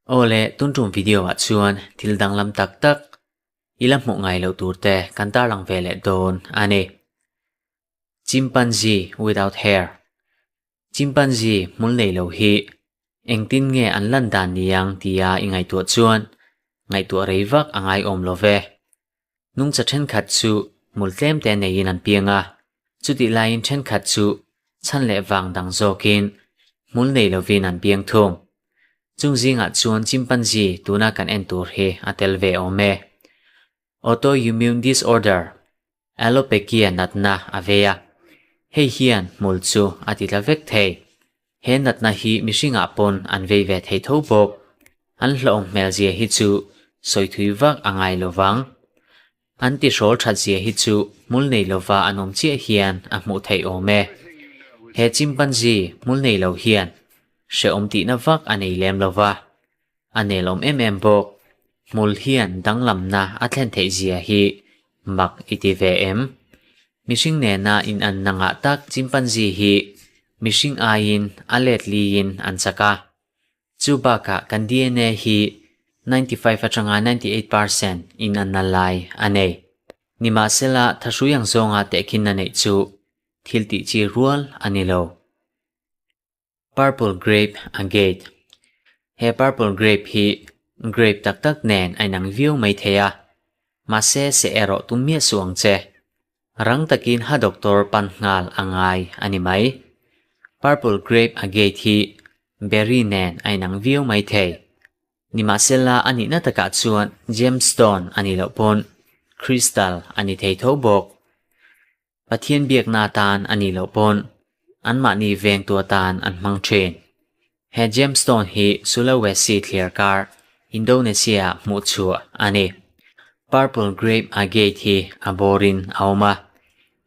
Awle, tun tum video ah chuan thil danglam tak tak i la hmuh ngai loh tur te kan tarlang ve leh dawn a ni. Chimpanzee without hair. Chimpanzee hmul nei lo hi engtin nge an lan dan niang tia i ngaihtuah chuan ngaihtuah rei vak a ngaiawm lo ve. Nungcha thenkhat chu hmul tlem te neiin an piang a, chutih laiin thenkhat chu chhan leh vang dang zawkin hmul nei lovin an piang thung. Chung zingah chuan chimpanzee tuna kan en tur hi a tel ve awm e. Autoimmune disorder, Alopecia natna a vei a, hei hian hmul chu a ti tla vek thei. He natna hi mihringah pawn an vei ve thei tho bawk. An hlawhawm hmel zia hi chu sawi thui vak a ngai lo vang. An tihrawl that zia hi chu hmul nei lova an awm chiah hian a hmuh theih awm e. He chimpanzee hmul nei lo hian hrehawm tihna vak a nei lem lo va, a nelawm em em bawk. Hmul hian danglamna a thlen theih zia hi mak i ti ve em? Mihring nena inanna ngah tak chimpanzee hi mihring aiin a let liin an chak a. Chu bakah kan DNA hi 95 atanga 98 percent inanna lai a nei. Nimahsela thahrui ang zawnga tehkhinna neih chu thil tih chi rual a ni lo. Purple grape agate. He purple grape hi grape tak tak nen a inang viau mai thei a, mahse seh erawh tum miah suh ang che. Rang takin ha doctor pan nghal a ngai a ni mai. Purple grape agate hi berry nen a inang viau mai thei. Nimahsela a nihna takah chuan gemstone a nih loh pawn crystal a ni thei tho bawk. Pathian biakna atan a nih loh pawn anmahni vengtu atan an hmang thin. He gemstone hi Sulawesi thliar kar Indonesia ah hmuh chhuah a ni. Purple grape agate hi a bawrin a awm a,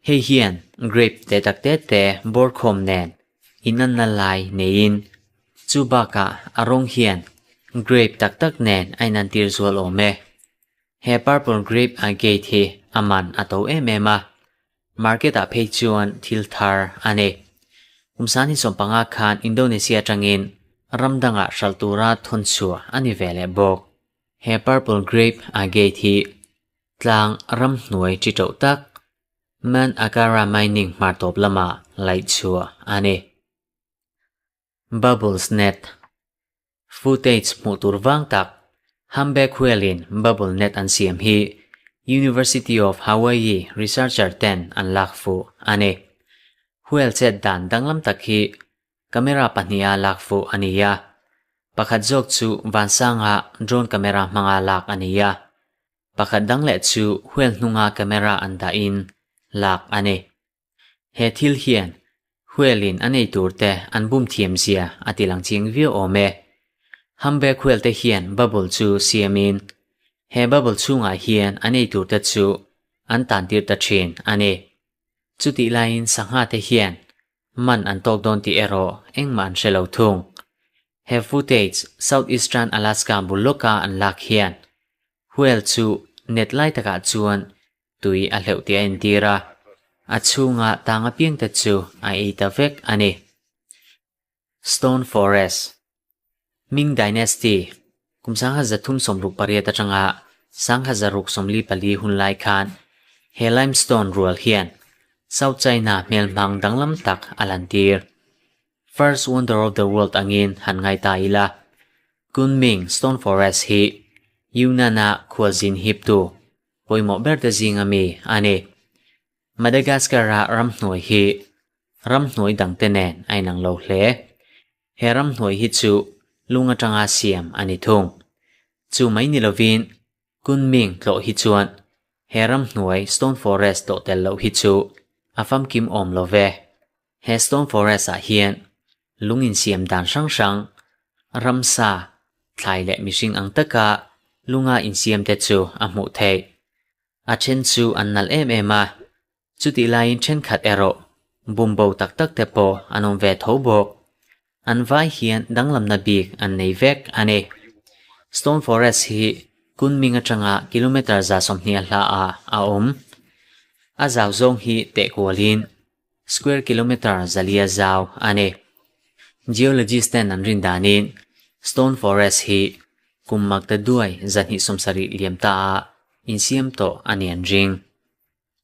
hei hian grape te tak te te bawr khawm nen inanna lai neiin chu bakah a rawng hian grape tak tak nen a inantir zual awm e. He purple grape agate hi a man a to em em a, market ah phei chuan thil thar a ni. Kum sangni 15 khan Indonesia atangin ram dangah hralh tura thawn chhuah a ni ve leh bawk. He purple grape agate hi tlang ramhnuai chi tauh tak Mount Agara mining hmar tawp lamah laih chhuah a ni. Bubbles net. Footage hmuh tur vang tak Humpback whale-in bubble net an siam hi University of Hawaii researcher ten an lak fuh a ni. Whale chet dan danglam tak hi camera pahniha lak fuh a ni a, pakhat zawk chu vansanga drone camera hmanga lak a ni a, pakhat dang leh chu whale hnunga camera an dahin lak a ni. He thil hian Whale-in a nei turte an bum thiam zia a ti lang chiang viau awm e. Humpback whale te hian bubble chu siamin he bubble chhungah hian a nei turte chu an tan tir ta thin a ni. Chutih laiin sangha te hian man an tawk dawn tih erawh engmah an hre lo thung. He footage Southeastern Alaska bul lawka an lak hian whale chu net lai takah chuan Tui a hleuh tih a entir a, a chhunga tang apiang te chu a ei ta vek a ni. Stone Forest, Ming Dynasty, kum 1368 atanga 1644 hun lai khan he limestone rual hian South China hmelhmang danglam tak a lantir. First Wonder of the World angin han ngai ta ila, Kunming Stone Forest hi Yunnan-a khualzin hiptu pawimawh ber te zinga mi a ni. Madagascar-a ramhnuai hi ramhnuai dangte nen a inang lo hle. He ramhnuai hi chu lung atanga siam a ni thung. Chu mai ni lovin Kunming tlawh hi chuan he ramhnuai Stone Forest tlawh tel loh hi chu a famkim awm lo ve. He Stone Forest ah hian lung insiam dan hrang hrang, ramsa, thlai leh mihring ang taka lunga insiam te chu a hmuh theih. A then chu an nalh em em a, chutih laiin thenkhat erawh bumbo tak tak te pawh an awm ve tho bawk. An vai hian danglamna bik an nei vek a ni. Stone Forest hi Kunming atanga kilometre 120 a hla ah a awm. A zau zawng hi teh kualin square kilometre 400 zau a ni. Geologist ten an rin danin Stone Forest hi kum makta duai 270 liam ta a insiam tawh a ni an ring.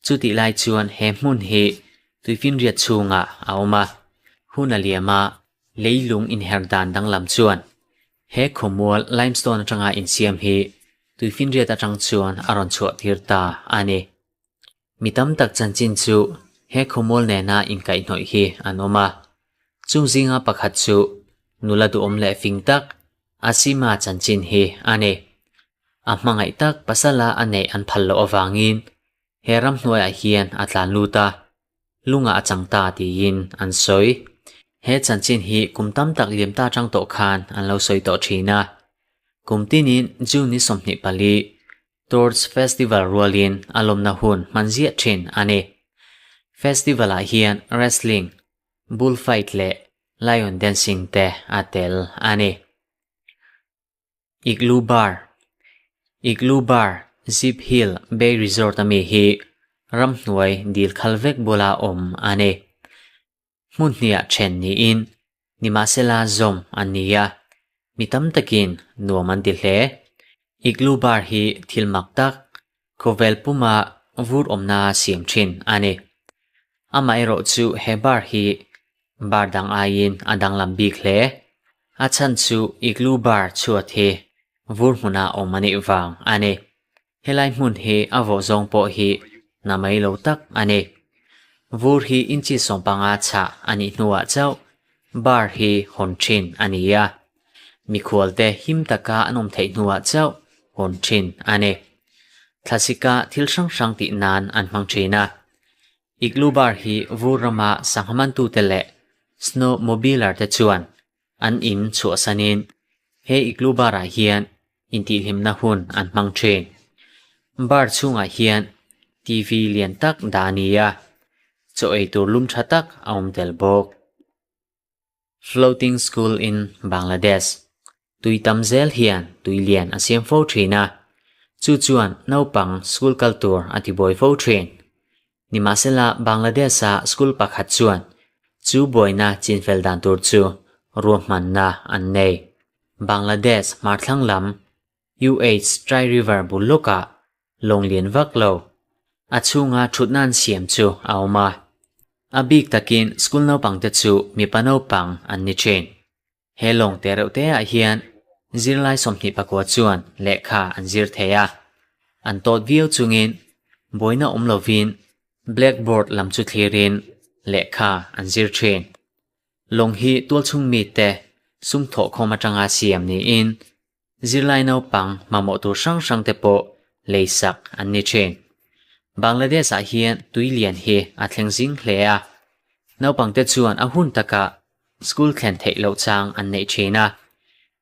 Chutih lai chuan he hmun hi tuifinriat chhungah a awm a, hun a liam a, leilung inher dan danglam chuan he khawmual limestone atanga insiam hi tuifinriat atang chuan a rawn chhuah tir ta a ni. Mi tam tak chanchin chu he khawmual nena inkaihhnawih hi an awm a, chung zinga pakhat chu nula duhawm leh fing tak Asima chanchin hi a ni. A hmangaih tak pasala a neih an phal loh avangin he ramhnuaiah hian a tlan lut a, lungah a chang ta tiin an sawi. He chanchin hi kum tam tak liam ta atang tawh khan an lo sawi tawh thin a. Kum tinin June ni 24 Torch Festival rualin a lawmna hun hman ziah thin a ni. Festival-ah hian wrestling, bull fight leh lion dancing te a tel a ni. Igloo Bar Igloo Bar, Zip Hill Bay Resort a mi hi ramhnuai dil khal vek bula awm a ni. Hmun hniah then niin nimahsela zawm an ni a, mi tam takin nuam an ti hle. Igloo Bar hi thil mak tak, khawvel puma vur awmna siam thin a ni. Amaherawh chu he bar hi bar dang aiin a danglam bik hle. A chhan chu igloo bar chhuat hi vur hmuna awm a nih vang a ni. Helai hmun hi a vawh zawng pawh hi na mai lo tak a ni. Vur hi inchi 15 chhah a nih hnuah chauh bar hi hawn thin a ni a. Mikhualte him taka an awm theih hnuah chauh hawn thin a ni. Thlasika thil hrang hrang tih nan an hmang thin a. Igloo bar hi vur rama sangha mantute leh snowmobiler te chuan an in chhuahsanin he igloo bar ah hian intihhlimna hun an hmang thin. Bar chhungah hian TV lian tak dah a ni a, chaw ei tur lum tha tak a awm tel bawk. Floating School in Bangladesh Tui tam zel hian tui lian a siam fo thin a, chu chuan naupang school kal tur a ti buai fo thin. Nimahsela Bangladesh-a school pakhat chuan chu buaina chinfel dan tur chu ruahmanna an nei. Bangladesh hmarthlang lam UH Tri River bul lawkah lawng lian vak lo, a chhunga thutna an siam chu a awm a. A bik takin school naupangte chu mipa naupang an ni thin. He lawng te reuh te ah hian zirlai 24 chuan lehkha an zir thei a. An tawt viau chungin buaina awm lovin blackboard lam chu thlirin lehkha an zir thin. Lawng hi tualchhung mite sum thawhkhawm atanga siam niin zirlai naupang mamawh tur hrang hrang te pawh leisak an ni thin. Bangladesh ah hian tui lian hi a thleng zing hle a. Naupangte chuan a hun takah school thlen theih loh chang an neih thin a.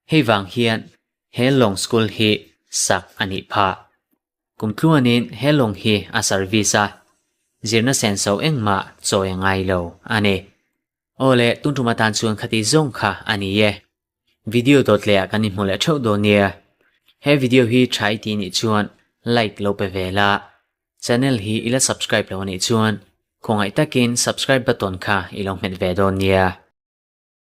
Hei vang hian he lawng school hi sak a nih phah. Kum tluanin he lawng hi a service a, zirna senso engmah chawi a ngai lo a ni. Aw le, tun tum atan chuan khati zawng kha a ni e. Video dawt leh ah kan inhmu leh theuh dawn nia. He video hi tha i tih nih chuan like lo pe ve la. Channel hi i la subscribe lo anih chuan khawngaih takin subscribe button kha i lo hmet ve dawn nia.